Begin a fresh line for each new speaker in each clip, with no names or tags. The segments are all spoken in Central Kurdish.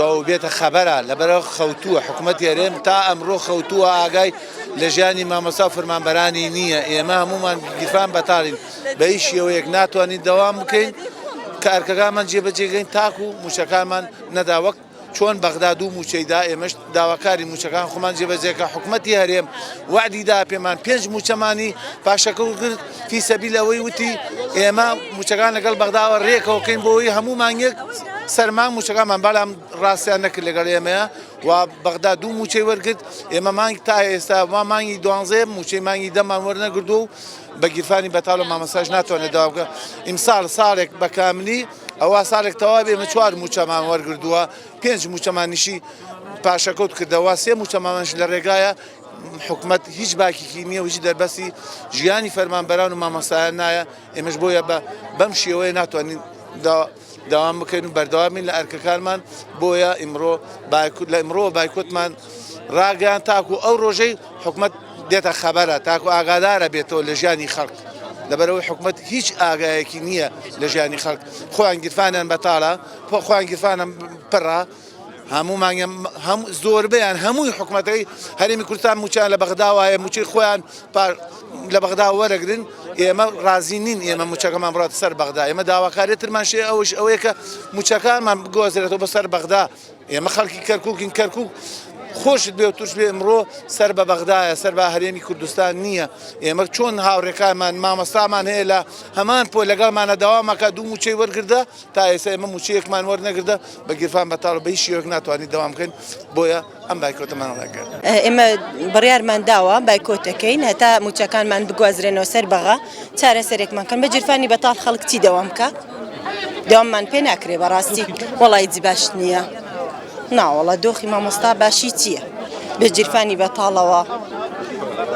ئەو بێتە خەبەرە لەبەرەوە خەوتووە حکوومەتی هەرێم تا ئەمڕۆ خەوتووە ئاگای لە ژیانی مامۆستا و فەرمانبەرانی نییە ئێمە هەمومان گیرفان بەتاڵین بە هیچ شێوەیەک ناتوانین دەوام بکەین کە ئەرکەکانمان جێبەجێگەین تاکو مووچەکانمان نەدا وەک چۆن بەغدا دوو مووچەی دا ئێمەش داواکاری مووچەکان خۆمان جێبەجێکە حکوومەتی هەرێم وەعدی دا پێمان پێنج مووچەمانی پاشەکەوت کرد فی سەبیل ئەوەی وتی ئێمە مووچەکان لەگەڵ بەغداوە رێکەوەکەین بۆ ئەوەی هەموو مانگێک سەرمان مووچەکانمان بەڵام ڕاستیان نەکرد لەگەڵ ئێمەیە و بەغدا دوو مووچەی وەرگرت ئێمە مانگ تا ئێستا ما مانگی دوانزەیە مووچەی مانگی دەمان وەرنەگردووە و بە گیرفانی بەتاڵ و مامۆستاش ناتوانێت داوا بکە ئیمساڵ ساڵێک بە کاملی ئەوە ساڵێک تەواو ئێمە چوار مووچەمان وەرگردووە پێنج مووچەمانیشی پاشەکەوت کردەوە سێ مووچەمانش لە ڕێگایە حکومەت هیچ باکێکی نییە و هیچ دەربەستی ژیانی فەرمانبەران و مامۆستایان نایە ئێمەش بۆیە بە بەم شێوەیە ناتوانین داوام بکەین و بەردەوامین لە ئەرکەکانمان بۆیە ئیمڕۆ لە ئیمڕۆ بایکۆتمان ڕاگەیان تاکو ئەو ڕۆژەی حکومەت دێتە خەبەرە تاکو ئاگادارە بێتەوە لە ژیانی خەڵک لەبەرەوەی حکومەت هیچ ئاگایەکی نییە لە ژیانی خەڵک خۆیان گیرفانیان بەتاڵە خۆیان گیرفانە پڕە هەموو مانگە هەموو زۆربەیان هەمووی حکومەتەکەی هەرێمی کوردستان مووچەیان لە بەغدا وایە مووچەی خۆیان لە بەغدا وەرەگرن ئێمە ڕازی نین ئێمە مووچەکەمان بڕاتە سەر بەغدا ئێمە داواکاری ترمان شێ ئەوش ئەوەیە کە مووچەکانمان بگوازرێتەوە بەسەر بەغدا ئێمە خەڵکی کەرکووکین کەرکووک خۆشت بێ و توش بێ ئمڕۆ سەر بە بەغدایە سەر بە هەرێمی کوردستان نییە ئێمە چۆن هاوڕێکانمان مامۆستامان هەیە لە هەمان پۆل لەگەڵمانە داوامەکە دوو مووچەی وەرگردە تا ئێستا ئێمە مووچەیەکمان وەرنەگردە بە گیرفان بەتاڵ بە هیچ شێوەیەک ناتوانین دەوام بکەین بۆیە ئەم بایکۆتەمان ڕاگەیاند.
ئێمە بڕیارمان داوە بایکۆتەکەین هەتا مووچەکانمان بگوازرێنەوە سەر بەغا چارەسەرێکمان کەن بە گیرفانی بەتاڵ خەڵک چی دەوام بکا دەواممان پێ ناکرێ بەڕاستی وەڵا هیچ باش نییە ناوەڵا دۆخی مامۆستا باشی چییە بە گیرفانی بەتاڵەوە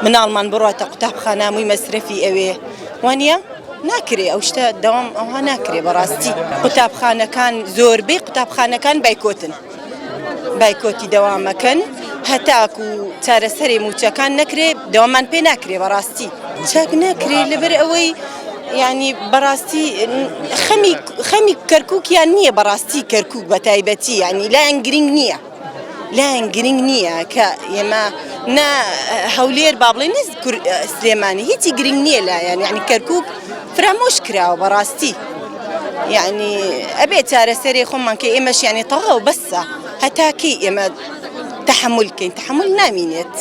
مناڵمان بڕاتە قوتابخانە مووی مەسرەفی ئەوێ وانە؟ ناکرێ ئەو شتە دەوام ئەوها ناکرێ بەڕاستی قوتابخانەکان زۆربەی قوتابخانەکان بایکۆتن بایکۆتی دەوامەکەن هەتاکو چارەسەری موچەکان نەکرێ دەوامان پێ ناکرێ بەڕاستی چاک ناکرێ لەبەر ئەوەی ینی بەڕاستی خەمی خەمی کەرککیان نییە بەڕاستی کەرکک بە تایبەتی ینی لایەن گرنگ نییە. لایان گرنگ نییە کە ئێمە نە هەولێر با بڵێ نە سلێمانی هیچی گرنگ نییە لایەن یعنی کەرکک فرامۆش کراوە بەڕاستی یعنی ئەبێ چارەسەری خۆمان کە ئێمەش یعنی تەواو بەسە هەتاکەی ئێمە تەحمل کەین تەحمل نامینێت.